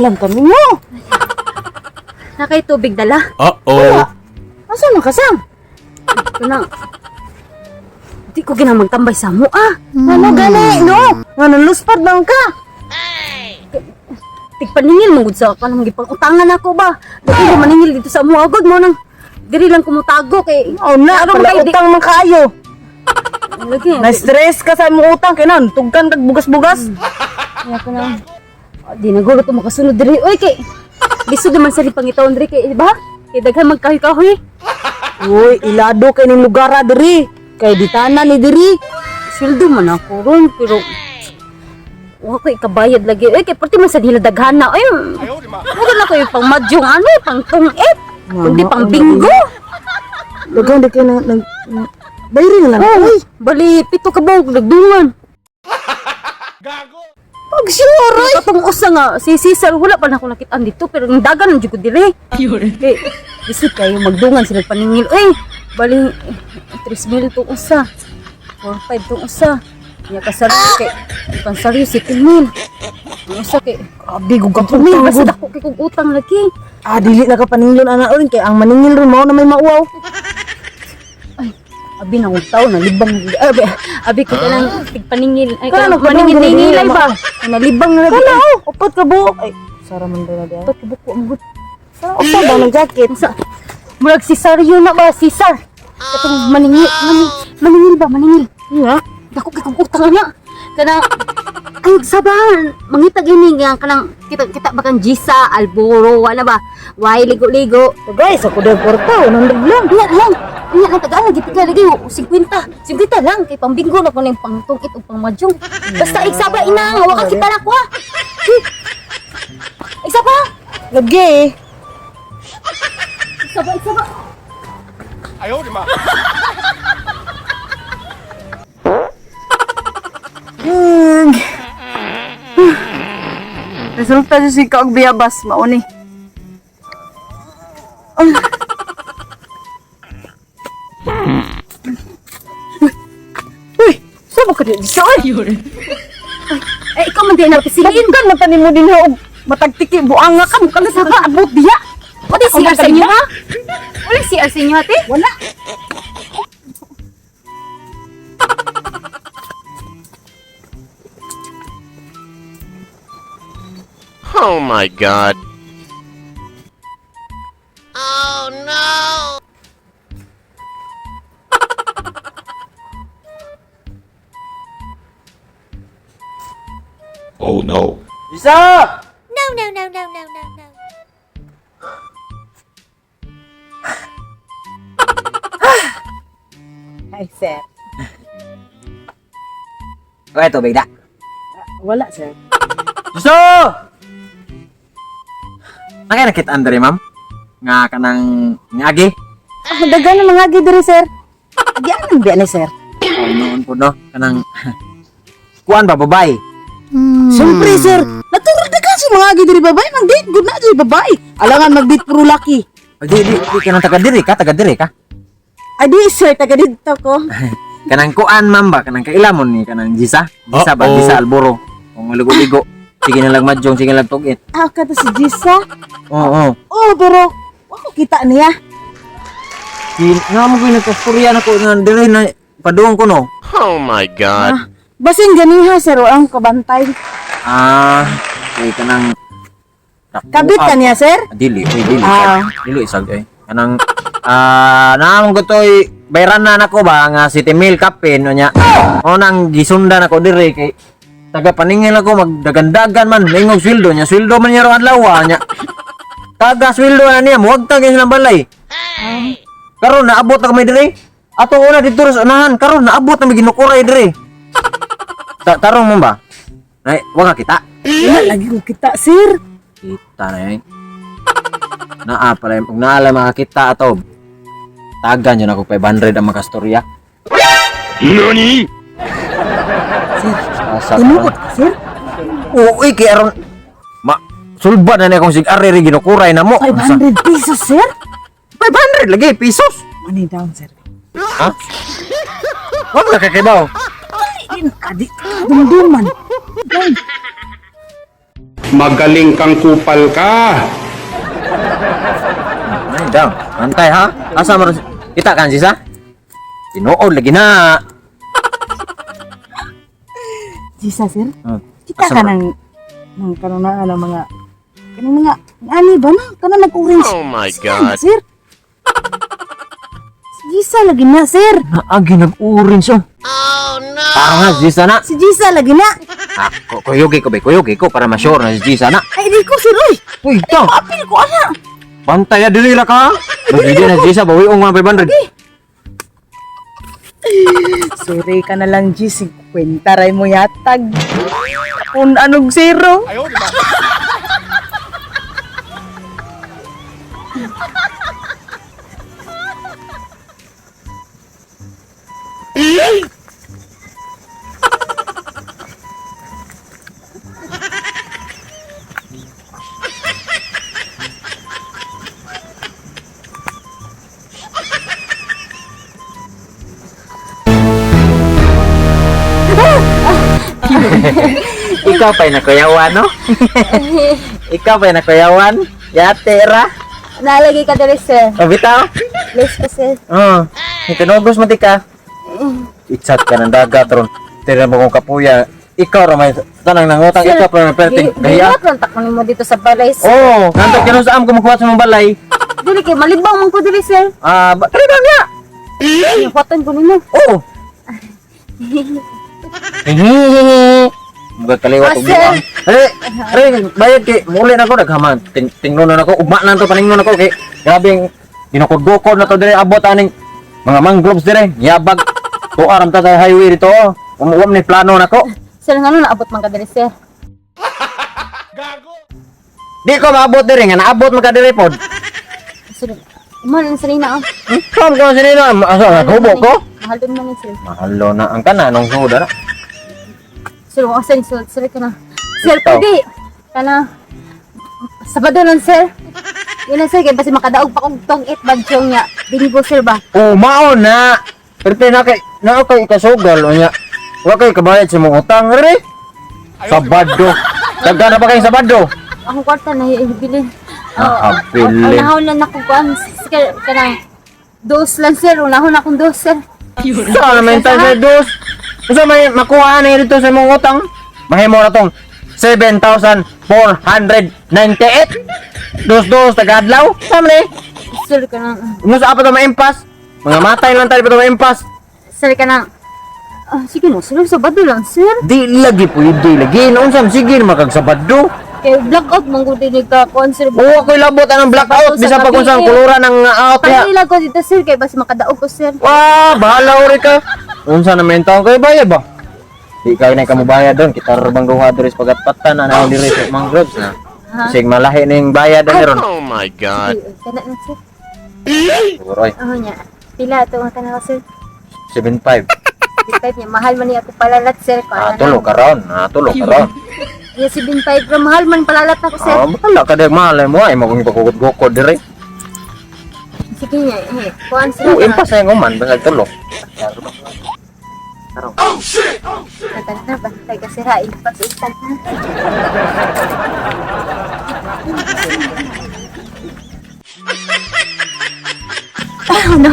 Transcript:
lang kami mo. Nakay tubig dala. Uh-oh. Asa man ka, Sam? Kanang di ko ginamagtambay sa mo ah. Ano gani, no? Nga naluspad lang ka. Tigpaningil mo gud sa kanang gipang-utangan ako ba. Dili ko maningil dito sa mo agad mo nang diri lang kumutago kay Oh na, Aron pala kay di- utang man kaayo. Lagi. Na-stress ka sa imong utang kay nan, tugkan kag bugas-bugas. Kaya ko na. Ah, di na gulo to makasunod diri. Oy kay lisod naman sa pangitaon diri kay di ba? Kay daghan magkahoy-kahoy. Uy, ilado kay ning lugar ah, diri. Kay ditana ni diri. Sweldo man ako ron pero wa ko ikabayad lagi. Oy kay perti man sa nila daghan na. Ay, wala na ko yung pang madyong ano, pang tungit. Kundi pang bingo. Daghan di kay nang nag bayri na lang. Oh, Uy, bali pito ka buok nagdungan. pag sure. Ay, katong usa nga si Cesar wala pa na ako nakitaan dito pero ang dagan jud ko dire. Kay lisod kayo magdungan sila paningil. Uy, bali 3,000 tong usa. 4,500 tong usa. Nya kasaryo kay pansaryo 7,000. Ang usa kay Abi gug ka 4,000 basta dako kay kog utang lagi. Ah, dili na ka paninglon ana ron kay ang maningil ron mao na may mauwaw. Ay, abi na kong tao nalibang. Abi, abi ko kanang tigpaningil. Ay, Kana kanang nagpadung maningil-ningilay diri, ba? Nalibang na lagi. Kana oh, upat ka buok. Ay, sara man na diay. Upat ka buok ang good. Usa ba ng jacket? Sa murag si Sario na ba, Cesar? Katong maningil, maningil ba, maningil. Nga. Dako kay kong utang ana. Kanang ay saban, mangita gini nga kanang kita kita ba kang Gisa, Alboro, wala ba? Way ligo-ligo. So guys, ako daw kwarta, 100 lang. Unya lang. Unya lang tagaan lagi pigla lagi oh, 50. 50 lang kay pambinggo na ko ning pangtungkit ug pangmadyong. Basta igsaba ina, wa ka kita na ko. Ha. Igsaba. Lagi. Igsaba, igsaba. Resulta jud si kaog biyabas mauni. Uy, sa ba ka di sa oy? Eh ikaw man di na pisilin. Kan man tani mo din ha og matagtiki buanga ka mo kalas ka abot diya. Wala CR sa inyo ha? Wala CR sa inyo ate? Wala. Oh my God. Oh no. Isa! No, no, no, no, no, no, no. Ay, sir. Wala tubig da. Wala, sir. Gusto! Nakay nakita Andre, ma'am? Nga kanang ngagi? Ah, daghan na mga diri, sir. Agianan biya ni sir. Oh, noon po no. Kanang kuan ba babae? Siyempre, sir. Natural daghan sa mga diri babae, mag-date good na diri babae. Alangan mag-date puro laki. Ay, di di di kanang taga diri ka, taga diri ka. Ay, di sir, taga dito ko. Kanang kuan ma'am ba kanang kailamon ni kanang Gisa? Gisa ba Uh-oh. Gisa Alboro. Kung ligo-ligo. Sige na lang madjong, sige na lang tugit. Ah, kato si Gisa. Oo, oo. Oh, pero wako kita niya. Nga mo ko nagkastorya na ko nga diri na paduong ko no. Oh my God. Basin ganiha sir, ang kabantay. Ah, kay kanang Kabit ka niya, sir? Ah, dili, oy, dili. Ah. Dili isag eh. Kanang naamong ko toy bayran na nako ba nga City Mail kape no nya. O nang gisundan ako dire kay taga paningil ako magdagandagan man mingog sweldo nya sweldo man niya ro adlaw nya. Taga sweldo na niya muwag ta silang balay. Karon naabot na kami dire. Ato una dito sa unahan karon naabot na may ginukuray dire. Tarong mo ba? Nay, wa ka kita. Wala lagi ko kita, sir. Kita na yun. Naa pala yung, naala makakita ato. Tagan yun ako 500 ang makastorya. NANI? Sir, Asa tinuod ka, sir. Uy, kay aron ma sulba na niya akong sig ari ri ginukuray na mo. 500 pesos, sir. 500 lagi pesos. Money down, sir. Ha? Wa ka kakibaw. Adi, dumduman. Magaling kang kupal ka. Ay, down. Antay ha? Asa mo rin- kita kan sisa? Tinuod lagi na. Sisa, sir. Hmm. Kita Asa ka mo- ng ng kanunaan ng mga kanang mga ani ba na kanang nag-orange. Oh my Sila na, God. sir. Si Gisa lagi na, sir. Naagi nag-orange oh. Oh no. Parang nga, Gisa na. Si Gisa lagi na. Ah, kuyugi ko ba? Kuyugi ko para ma-sure na si Gisa na. Ay, di ko, sir, oy. Uy, ito. Apil ko, ana. Bantay ya, dili ra ka. Magidi na si Gisa, bawiong mga 500. Sorry ka na lang, G. 50 ray mo yatag. Kung anong zero. Ikaw pa'y nakuyawan, no? Ikaw pa'y nakuyawan? Yate ra. Nalagay ka diri, sir. O, bitaw. Bless ko, sir. Oo. Tinugos mo di ka. I-chat ka ng dagat ron. Tira mo kong kapuya. Ikaw ra may tanang nangutang ikaw pa may perting. Kaya. Gihat lang takon mo dito sa balay, sir. Oo, oh, nandot ka sa am kumukuha sa mong balay. Dili kay malibang man ko diri, sir. Ah, try ba niya? Huwatan ko nimo. Oo. Hihihihi. Mga kaliwat Ah, og sir. buwang. Eh, re, bayad kay muli na ko naghaman. Tingnon na ko, ugma na to paningnon na ko kay grabe ang ginukod-gukod na to dire abot aning mga mangroves dire. Yabag. Tuwa ram ta sa highway dito. Oh. Umuwam ni plano nako. Sir, ngano naabot man ka diri, sir? Di ko maabot dire nga naabot man ka dire pod. Sir, mahal ang sarina, oh. Kam ko sinina, asa naghubo ko. Mahal din man ni sir. Mahalo na ang kana nung suda na. Sir, kung asa ni sir, sir ka na. Sir, Ikaw. pwede. Kana. Sabado lang, sir. Yun lang, sir. Kaya basta makadaog pa kong tong it badyong niya. Bingo, sir ba? Oh, maon na. Pero na kay na kay ikasugal unya. Wa kay kabayad sa mong utang re. Sabado. Daghan na ba kayong Sabado? Akong kwarta na hibilin. Ah, habilin. Unahon lang ako kuan. Sir, kanang dos lang, sir. Unahon akong dos, sir. Sa naman tayo sa dos. Unsa may makuha na dito sa mong utang? Mahimo na tong 7,498. Dos dos tagadlaw. Sa man eh. Sir, kanang Unsa pa to maimpas? Mga matay lang tayo pa to maimpas. Sir, kanang Ah, sige no, sir. Sabado lang, sir. Di lagi pwede lagi. Naunsa sige makag Sabado. Kaya blackout mong gud ni ka kuan, sir. Oo, ako'y labot anong blackout. Sabado sa Bisa pa kung gabi, saan eh. kulura ng out ya. Panila ko dito, sir. Kaya basta makadaog ko, sir. Wah, bahala uri ka. Unsa na may taon kayo bayad ba? Di kayo na kamubayad doon. Kita bang duha diri sa pagatpatan na diri sa mangroves na. Sig malahi ning bayad na ron. Oh my God. Sige, kana na, sir. Siguro ay Oo niya. Pila ito ang tanaw, sir. 75. 75 niya. Mahal man niya ako palalat, sir. Kung Ah, ano tulo na. ka ron. Ah, tulo ka ron. Yeah, 75 pero mahal man palalat ako, sir. Ah, bahala ka diri malay mo ay magong pagkukod-gukod diri. Sige niya, eh. Kuan, sir. Oh, impas na yung uman basta tulo. Tara na, bantay ka, sir. Ha, impas instant na. Ah, ano?